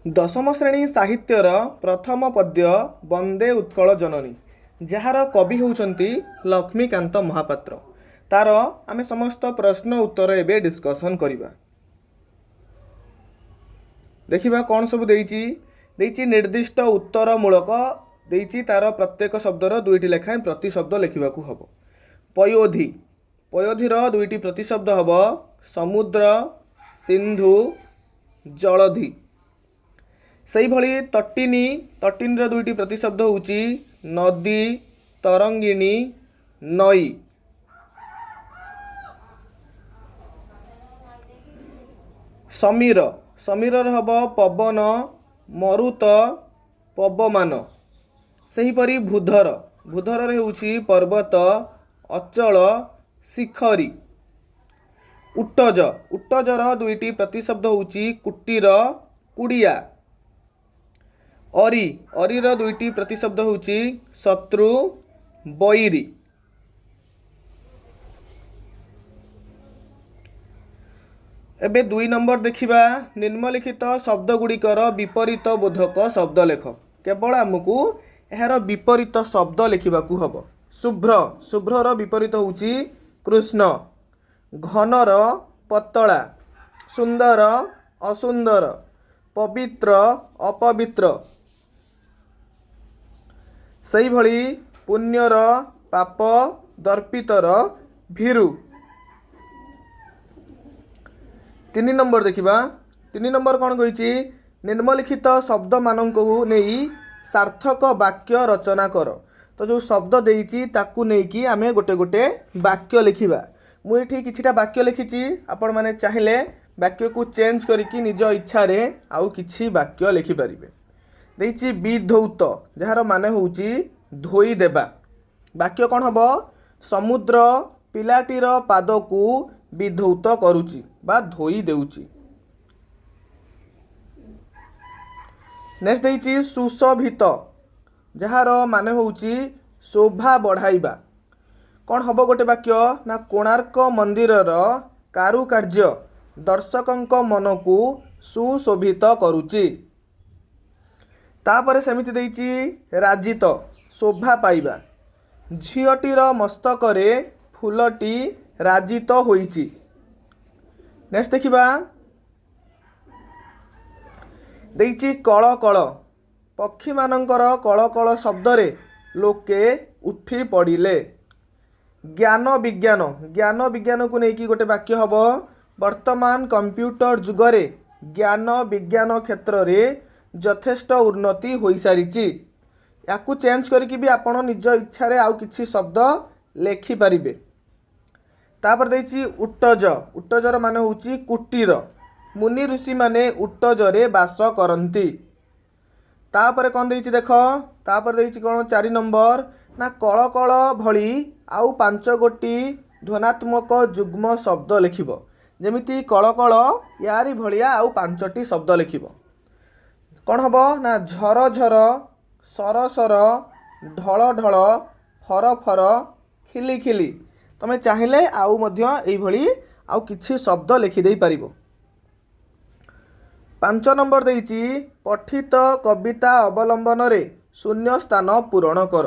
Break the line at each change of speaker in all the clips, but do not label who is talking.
ଦଶମ ଶ୍ରେଣୀ ସାହିତ୍ୟର ପ୍ରଥମ ପଦ୍ୟ ବନ୍ଦେ ଉତ୍କଳ ଜନନୀ, ଯାହାର କବି ହେଉଛନ୍ତି ଲକ୍ଷ୍ମୀକାନ୍ତ ମହାପାତ୍ର, ତାର ଆମେ ସମସ୍ତ ପ୍ରଶ୍ନ ଉତ୍ତର ଏବେ ଡିସ୍କସନ୍ କରିବା। ଦେଖିବା କ'ଣ ସବୁ ଦେଇଛି। ଦେଇଛି ନିର୍ଦ୍ଦିଷ୍ଟ ଉତ୍ତରମୂଳକ ଦେଇଛି, ତାର ପ୍ରତ୍ୟେକ ଶବ୍ଦର ଦୁଇଟି ଲେଖାଏଁ ପ୍ରତିଶବ୍ଦ ଲେଖିବାକୁ ହେବ। ପୟୋଧି, ପୟୋଧିର ଦୁଇଟି ପ୍ରତିଶବ୍ଦ ହେବ ସମୁଦ୍ର, ସିନ୍ଧୁ, ଜଳଧି। ସେଇଭଳି ତଟିନୀ, ତଟିନୀର ଦୁଇଟି ପ୍ରତିଶବ୍ଦ ହେଉଛି ନଦୀ, ତରଙ୍ଗିଣୀ, ନଈ। ସମୀର, ସମୀରର ହେବ ପବନ, ମରୁତ, ପବମାନ। ସେହିପରି ଭୂଧର, ଭୂଧରରେ ହେଉଛି ପର୍ବତ, ଅଚଳ, ଶିଖରୀ। ଉଟଜ, ଉଟଜର ଦୁଇଟି ପ୍ରତିଶବ୍ଦ ହେଉଛି କୁଟୀର, କୁଡ଼ିଆ। ଅରି, ଅରିର ଦୁଇଟି ପ୍ରତିଶବ୍ଦ ହେଉଛି ଶତ୍ରୁ, ବୈରୀ। ଏବେ 2 ନମ୍ବର ଦେଖିବା। ନିମ୍ନଲିଖିତ ଶବ୍ଦ ଗୁଡ଼ିକର ବିପରୀତ ବୋଧକ ଶବ୍ଦ ଲେଖ। କେବଳ ଆମକୁ ଏହାର ବିପରୀତ ଶବ୍ଦ ଲେଖିବାକୁ ହେବ। ଶୁଭ୍ର, ଶୁଭ୍ରର ବିପରୀତ ହେଉଛି କୃଷ୍ଣ। ଘନର ପତଳା, ସୁନ୍ଦର ଅସୁନ୍ଦର, ପବିତ୍ର ଅପବିତ୍ର। ସେଇଭଳି ପୁଣ୍ୟର ପାପ, ଦର୍ପିତର ଭୀରୁ। 3 ନମ୍ବର ଦେଖିବା। 3 ନମ୍ବର କ'ଣ କହିଛି? ନିମ୍ନଲିଖିତ ଶବ୍ଦମାନଙ୍କୁ ନେଇ ସାର୍ଥକ ବାକ୍ୟ ରଚନା କର। ତ ଯେଉଁ ଶବ୍ଦ ଦେଇଛି ତାକୁ ନେଇକି ଆମେ ଗୋଟେ ଗୋଟେ ବାକ୍ୟ ଲେଖିବା। ମୁଁ ଏଠି କିଛିଟା ବାକ୍ୟ ଲେଖିଛି, ଆପଣମାନେ ଚାହିଁଲେ ବାକ୍ୟକୁ ଚେଞ୍ଜ କରିକି ନିଜ ଇଚ୍ଛାରେ ଆଉ କିଛି ବାକ୍ୟ ଲେଖିପାରିବେ। ଦେଇଛି ବିଧୌତ, ଯାହାର ମାନେ ହେଉଛି ଧୋଇଦେବା। ବାକ୍ୟ କ'ଣ ହେବ? ସମୁଦ୍ର ପିଲାଟିର ପାଦକୁ ବିଧୌତ କରୁଛି ବା ଧୋଇ ଦେଉଛି। ନେକ୍ସଟ ଦେଇଛି ସୁଶୋଭିତ, ଯାହାର ମାନେ ହେଉଛି ଶୋଭା ବଢ଼ାଇବା। କ'ଣ ହେବ ଗୋଟେ ବାକ୍ୟ? ନା କୋଣାର୍କ ମନ୍ଦିରର କାରୁକାର୍ଯ୍ୟ ଦର୍ଶକଙ୍କ ମନକୁ ସୁଶୋଭିତ କରୁଛି। ତାପରେ ସେମିତି ଦେଇଛି ରାଜିତ, ଶୋଭା ପାଇବା। ଝିଅଟିର ମସ୍ତକରେ ଫୁଲଟି ରାଜିତ ହୋଇଛି। ନେକ୍ସଟ ଦେଖିବା। ଦେଇଛି କଳ କଳ, ପକ୍ଷୀମାନଙ୍କର କଳ କଳ ଶବ୍ଦରେ ଲୋକେ ଉଠି ପଡ଼ିଲେ। ଜ୍ଞାନ ବିଜ୍ଞାନ, ଜ୍ଞାନ ବିଜ୍ଞାନକୁ ନେଇକି ଗୋଟେ ବାକ୍ୟ ହେବ। ବର୍ତ୍ତମାନ କମ୍ପ୍ୟୁଟର ଯୁଗରେ ଜ୍ଞାନ ବିଜ୍ଞାନ କ୍ଷେତ୍ରରେ ଯଥେଷ୍ଟ ଉନ୍ନତି ହୋଇସାରିଛି। ୟାକୁ ଚେଞ୍ଜ କରିକି ବି ଆପଣ ନିଜ ଇଚ୍ଛାରେ ଆଉ କିଛି ଶବ୍ଦ ଲେଖିପାରିବେ। ତାପରେ ଦେଇଛି ଉଟଜ, ଉଟଜର ମାନେ ହେଉଛି କୁଟୀର। ମୁନି ଋଷିମାନେ ଉଟଜରେ ବାସ କରନ୍ତି। ତାପରେ କ'ଣ ଦେଇଛି ଦେଖ। ତାପରେ ଦେଇଛି କ'ଣ 4 ନମ୍ବର, ନା କଳ କଳ ଭଳି ଆଉ 5 ଗୋଟି ଧ୍ୱନାତ୍ମକ ଯୁଗ୍ମ ଶବ୍ଦ ଲେଖିବ। ଯେମିତି କଳ କଳ, ୟାରି ଭଳିଆ ଆଉ 5ଟି ଶବ୍ଦ ଲେଖିବ। କ'ଣ ହେବ? ନା ଝର ଝର, ସର ସର, ଢଳ ଢଳ, ଫର ଫର, ଖିଲି ଖିଲି। ତମେ ଚାହିଁଲେ ଆଉ ମଧ୍ୟ ଏଇଭଳି ଆଉ କିଛି ଶବ୍ଦ ଲେଖିଦେଇପାରିବ। 5 ନମ୍ବର ଦେଇଛି ପଠିତ କବିତା ଅବଲମ୍ବନରେ ଶୂନ୍ୟ ସ୍ଥାନ ପୂରଣ କର।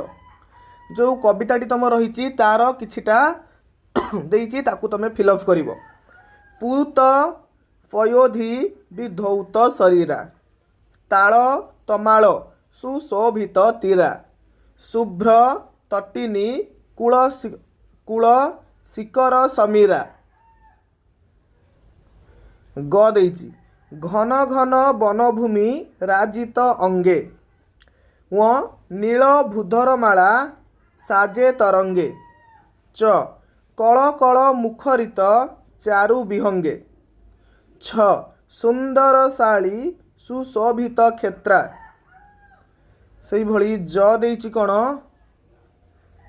ଯେଉଁ କବିତାଟି ତମ ରହିଛି ତାର କିଛିଟା ଦେଇଛି, ତାକୁ ତମେ ଫିଲ୍ଅପ୍ କରିବ। ପୂତ ପୟୋଧି ବିଧୌତ ଶରୀରା, ତାଳ ତମାଳ ସୁଶୋଭିତ ତୀରା, ଶୁଭ୍ର ତଟିନୀ କୂଳ କୂଳ ଶିକର ସମୀରା। ଗ ଦେଇଛି ଘନ ଘନ ବନଭୂମି ରାଜିତ ଅଙ୍ଗେ, ନୀଳ ଭୂଧରମାଳା ସାଜେ ତରଙ୍ଗେ, ଚ କଳ କଳ ମୁଖରିତ ଚାରୁ ବିହଙ୍ଗେ, ଛ ସୁନ୍ଦର ଶାଳୀ ସୁଶୋଭିତ କ୍ଷେତ୍ରା। ସେଇଭଳି ଜ ଦେଇଛି କ'ଣ?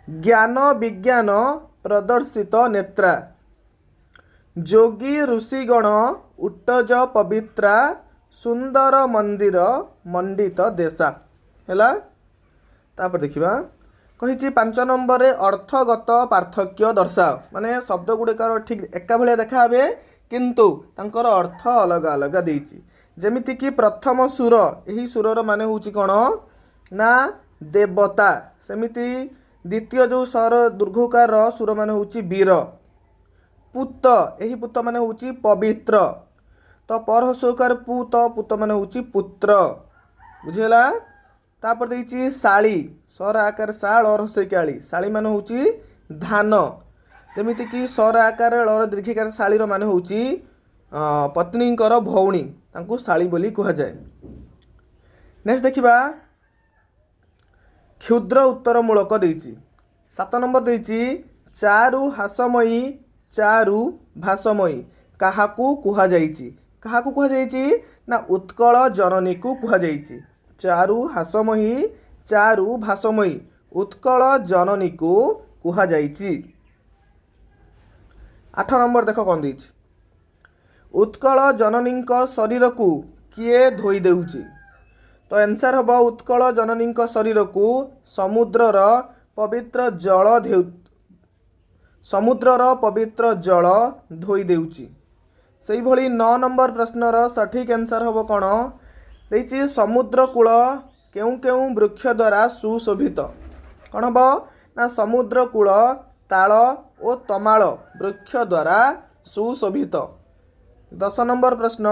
ଜ୍ଞାନ ବିଜ୍ଞାନ ପ୍ରଦର୍ଶିତ ନେତ୍ରା, ଯୋଗୀ ଋଷିଗଣ ଉଟଜ ପବିତ୍ରା, ସୁନ୍ଦର ମନ୍ଦିର ମଣ୍ଡିତ ଦେଶା। ହେଲା। ତାପରେ ଦେଖିବା। କହିଛି 5 ନମ୍ବରରେ ଅର୍ଥଗତ ପାର୍ଥକ୍ୟ ଦର୍ଶାଅ। ମାନେ ଶବ୍ଦ ଗୁଡ଼ିକର ଠିକ୍ ଏକା ଭଳିଆ ଦେଖାହେବେ, କିନ୍ତୁ ତାଙ୍କର ଅର୍ଥ ଅଲଗା ଅଲଗା ଦେଇଛି। ଯେମିତିକି ପ୍ରଥମ ସୁର, ଏହି ସୁରର ମାନେ ହେଉଛି କ'ଣ ନା ଦେବତା। ସେମିତି ଦ୍ୱିତୀୟ ଯେଉଁ ସର ଦୀର୍ଘକାର ସୁର ମାନେ ହେଉଛି ବୀର। ପୁତ, ଏହି ପୁତ ମାନେ ହେଉଛି ପବିତ୍ର। ତ ପରହସ୍ୟକାର ପୁତ, ପୁତ ମାନେ ହେଉଛି ପୁତ୍ର। ବୁଝିହେଲା? ତାପରେ ଦେଇଛି ଶାଳୀ, ସର ଆକାର ଶାଳ ରସେଇକାଳି, ଶାଳୀ ମାନେ ହେଉଛି ଧାନ। ଯେମିତିକି ସର ଆକାର ଳର ଦୀର୍ଘିକାର ଶାଳୀର ମାନେ ହେଉଛି ପତ୍ନୀଙ୍କର ଭଉଣୀ, ତାଙ୍କୁ ଶାଳୀ ବୋଲି କୁହାଯାଏ। ନେକ୍ସଟ ଦେଖିବା କ୍ଷୁଦ୍ର ଉତ୍ତରମୂଳକ ଦେଇଛି। 7 ନମ୍ବର ଦେଇଛି ଚାରୁ ହାସମୟୀ ଚାରୁ ଭାସମୟୀ କାହାକୁ କୁହାଯାଇଛି? କାହାକୁ କୁହାଯାଇଛି ନା ଉତ୍କଳ ଜନନୀକୁ କୁହାଯାଇଛି। ଚାରୁ ହାସମୟୀ ଚାରୁ ଭାସମୟୀ ଉତ୍କଳ ଜନନୀକୁ କୁହାଯାଇଛି। 8 ନମ୍ବର ଦେଖ କ'ଣ ଦେଇଛି, ଉତ୍କଳ ଜନନୀଙ୍କ ଶରୀରକୁ କିଏ ଧୋଇ ଦେଉଛି? ତ ଆନ୍ସର୍ ହେବ ଉତ୍କଳ ଜନନୀଙ୍କ ଶରୀରକୁ ସମୁଦ୍ରର ପବିତ୍ର ଜଳ ସମୁଦ୍ରର ପବିତ୍ର ଜଳ ଧୋଇ ଦେଉଛି। ସେଇଭଳି 9 ନମ୍ବର ପ୍ରଶ୍ନର ସଠିକ୍ ଆନ୍ସର୍ ହେବ କ'ଣ ଦେଇଛି, ସମୁଦ୍ର କୂଳ କେଉଁ କେଉଁ ବୃକ୍ଷ ଦ୍ୱାରା ସୁଶୋଭିତ? କ'ଣ ହେବ ନା ସମୁଦ୍ର କୂଳ ତାଳ ଓ ତମାଳ ବୃକ୍ଷ ଦ୍ୱାରା ସୁଶୋଭିତ। 10 ନମ୍ବର ପ୍ରଶ୍ନ,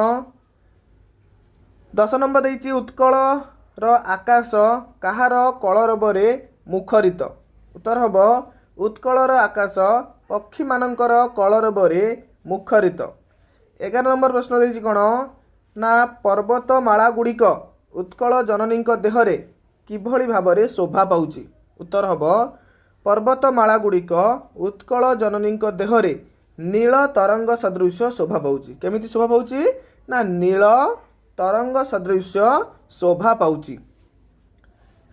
10 ନମ୍ବର ଦେଇଛି ଉତ୍କଳର ଆକାଶ କାହାର କଳରବରେ ମୁଖରିତ? ଉତ୍ତର ହେବ ଉତ୍କଳର ଆକାଶ ପକ୍ଷୀମାନଙ୍କର କଳରବରେ ମୁଖରିତ। 11 ନମ୍ବର ପ୍ରଶ୍ନ ଦେଇଛି କ'ଣ ନା ପର୍ବତମାଳା ଗୁଡ଼ିକ ଉତ୍କଳ ଜନନୀଙ୍କ ଦେହରେ କିଭଳି ଭାବରେ ଶୋଭା ପାଉଛି? ଉତ୍ତର ହେବ ପର୍ବତମାଳା ଗୁଡ଼ିକ ଉତ୍କଳ ଜନନୀଙ୍କ ଦେହରେ ନୀଳ ତରଙ୍ଗ ସଦୃଶ ଶୋଭା ପାଉଛି। କେମିତି ଶୋଭା ପାଉଛି ନା ନୀଳ ତରଙ୍ଗ ସଦୃଶ ଶୋଭା ପାଉଛି।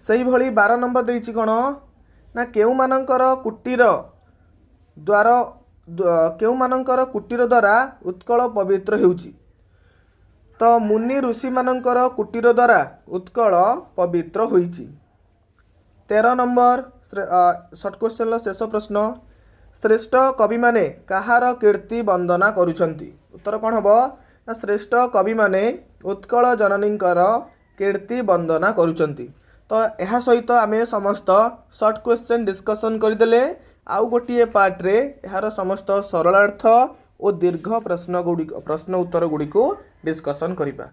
ସେଇଭଳି 12 ନମ୍ବର ଦେଇଛି କ'ଣ ନା କେଉଁମାନଙ୍କର କୁଟୀର ଦ୍ୱାର କେଉଁମାନଙ୍କର କୁଟୀର ଦ୍ୱାରା ଉତ୍କଳ ପବିତ୍ର ହେଉଛି? ତ ମୁନି ଋଷିମାନଙ୍କର କୁଟୀର ଦ୍ୱାରା ଉତ୍କଳ ପବିତ୍ର ହୋଇଛି। 13 ନମ୍ବର ସର୍ଟ କ୍ୱେଶ୍ଚନର ଶେଷ ପ୍ରଶ୍ନ, ଶ୍ରେଷ୍ଠ କବିମାନେ କାହାର କୀର୍ତ୍ତି ବନ୍ଦନା କରୁଛନ୍ତି? ଉତ୍ତର କ'ଣ ହେବ ନା ଶ୍ରେଷ୍ଠ କବିମାନେ ଉତ୍କଳ ଜନନୀଙ୍କର କୀର୍ତ୍ତି ବନ୍ଦନା କରୁଛନ୍ତି। ତ ଏହା ସହିତ ଆମେ ସମସ୍ତ ସର୍ଟ କ୍ୱେଶ୍ଚନ୍ ଡିସ୍କସନ୍ କରିଦେଲେ। ଆଉ ଗୋଟିଏ ପାର୍ଟରେ ଏହାର ସମସ୍ତ ସରଳାର୍ଥ ଓ ଦୀର୍ଘ ପ୍ରଶ୍ନ ଗୁଡ଼ିକ ପ୍ରଶ୍ନ ଉତ୍ତର ଗୁଡ଼ିକୁ ଡିସ୍କସନ୍ କରିବା।